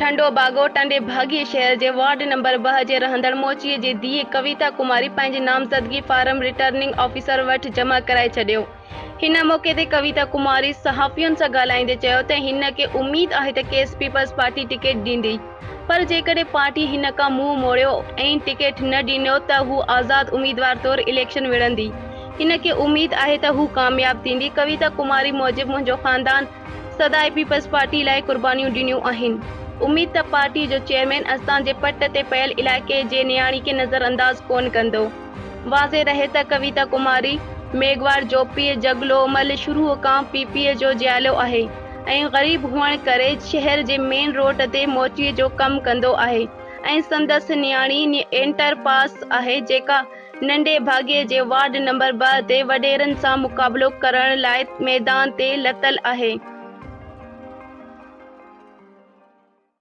ٺنڊو باگو، ٽنڊي ڀاڳي شهر جي ward number 2 جي رهندڙ موچيء جي ڌيء ڪويتا ڪماري پنهنجي نامزدگي فارم رٽرننگ آفيسر وٽ جمع ڪرائي ڇڏيو. هن موقعي تي ڪويتا ڪماري صحافين سان ڳالهائيندي چيو ته هن کي اميد آهي ته کيس پيپلز پارٽي ٽڪيٽ ڏيندي پر جيڪڏهن پارٽي هن کان منهن موڙيو ۽ ٽڪيٽ نه ڏنو ته هو آزاد اميدوار طور اليڪشن وڙهندي. هن کي اميد آهي ته هو ڪامياب ٿيندي. ڪويتا ڪماري موجب منهنجو خاندان سدائين پيپلز پارٽي لاء قربانيون ڏنيون آهن، اميد ته پارٽي جو چيئرمين اسان جي پٽ تي پيل علائقي جي نياڻي کي نظرانداز ڪونه ڪندو. واضح رهي ته ڪويتا ڪماري ميگهواڙ جو پيء جڳلو مل شروع کان پي پي جو جيالو آهي ۽ غريب هئڻ ڪري شهر جي مين روڊ تي موچي جو ڪم ڪندو آهي ۽ سندس نياڻي انٽر پاس آهي جيڪا ننڍي ڀاڳي جي وارڊ نمبر 2 تي وڏيرن سان مقابلو ڪرڻ لاء ميدان تي لتل آهي.